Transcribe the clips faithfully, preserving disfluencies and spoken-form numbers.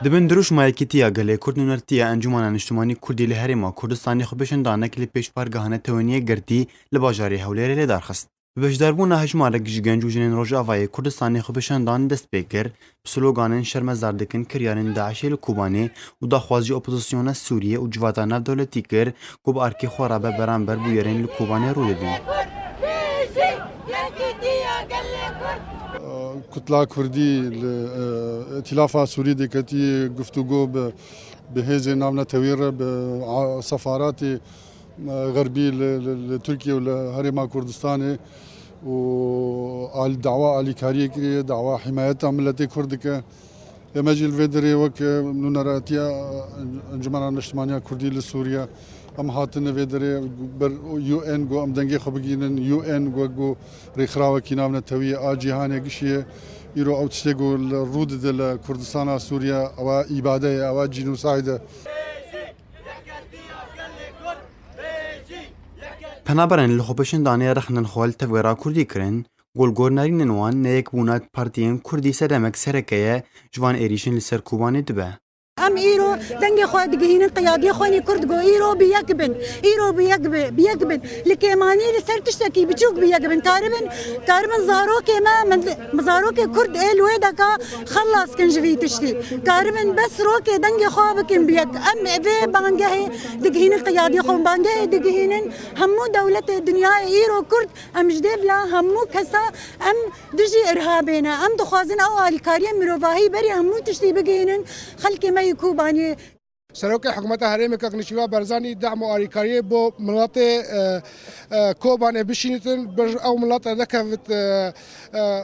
Di bin dirûşma Yekîtiya Gelê Kurd nûnertiya Encûmena Niştimanî Kurdî li Herêma Kurdistanê xwepêşandanek li pêş pargeha neteweyî yê girtî li bajarê Hewlêrê li dar xist. Bi beşdarbûna hejmarek ji genc û jinên Rojavayê Kurdistanê xwepêşandan dest pê kir, bi sloganên "Şermezar dikin kiryarên DAIŞê li Kobanê" û daxwaz ji opozisyona Sûriyê û civata navdewletî kir ku bi arkê xwe re be beramber bûyerên li Kobanê rû didin. Kutla Kurdî li, e, Îtîlafa Sûrî de ketî guftûgo bi, bi hêzên navnetewî re, bi a-, sefaratê, e, xerbî li, li, li Tirkiye û li Herêma Kurdistanê û al-, dawa alîkariyê kiriye, dawa himayeta miletê Kurd dike. Ê me jî li vê derê wek, e, nûneratiya, e, Encûmena Niştimaniya Kurdî li Sûriye, em hatine vê derê ber U N ku em dengê xwe bigihînin, U N wek ku rêxirawekî navnetewî ye a cîhanê gişiyê. Îro ew tiştê ku li rû dide li Kurdistana Sûriye, ewa îbade ye, ewa cînosayde. Penaberên li xwepêşandanê rexnên xwe li tevgera Kurdî kirin, ku li gor nerînên wan neyekbûna partiyên Kurdî sedemek sereke ye ji van êrîşên li ser Kobanê dibe. Em îro dengê xwe digihînin qiyadiyê xwe nî Kurd go îro bi yek bin. Îro bi yek bi, bi yek bin. Li kêmanî li ser tiştekî biçûk bi yek bin. Karibin, karibin zarokê me, min, zarokê Kurd ê li wê deka xelas kin ji vî tiştî. Karibin bes rokê dengê xwe bikin bi yek. Em vê bangehê digihînin qiyadiyê xwe. Bangehê digihînin hemû dewletê dinyayê îro Kurd. Em ji dêvla hemû kesa em dijî irhabê ne. Em dixwazin ew alîkariyên mirovahî berî hemû tiştî bigihînin xelkê me yê Kobaniyê. Serokê Hikûmeta Herêmê Kak Nêçîrvan Barzanî dam û alîkariyê bo miletê, e, e, Kobanê bişînitin, bir ew milete nekevit, e, e,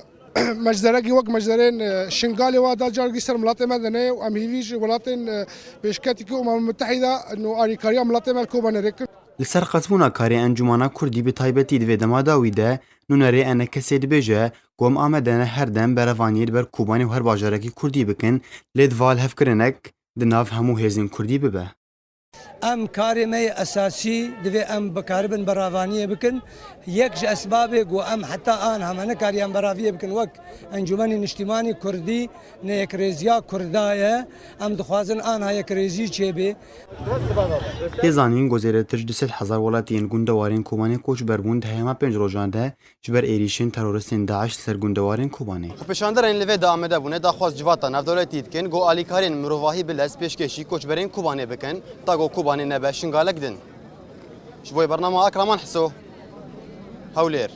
meczerekî wek mecderên, e, Şingalê wa da cargî ser miletê me de neyê û em hîvî ji welatên, e, pêşketikî Umem Mutehîda û alîkariya miletê me li Kobanê rê kir. Li ser qetbûna karê Encûmana Kurdî bi taybetî di vê dema dawî de nûnerê ENKSê dibêje ku em amade ne her dem berevaniyê li ber Kobanê û her bajarekî Kurdî bikin, lê di va lihevkirinek di nav hemû hêzên Kurdî bibe. Em karê me yê esasî divê em bikaribin beravaniyê bikin. Yek ji esbabê ku em heta aniha me nekariyan beraviyê bikin wek Encûmenê Niştîmanî Kurdî ne yekrêziya Kurda ye. Em dixwazin aniha yekrêzî çêbê. Tê zanîn ku zêdetir ji du sed hezar welatiyên gundewarên Kobanê koçber bûn di herêma pênc rojan de ji ber êrîşên teroristên DAIŞ li ser gundewarên Kobanê. Xwepêşanderên li vê de amade bûne daxwaz civata navdewletî dikin ku alîkariyên mirovahî bi lez pêşkêşî koçberên Kobanê bikin, ta ku Kobanê nebe Şingalek din. Ji bo bernama Akraman Hiso, Hewlêr.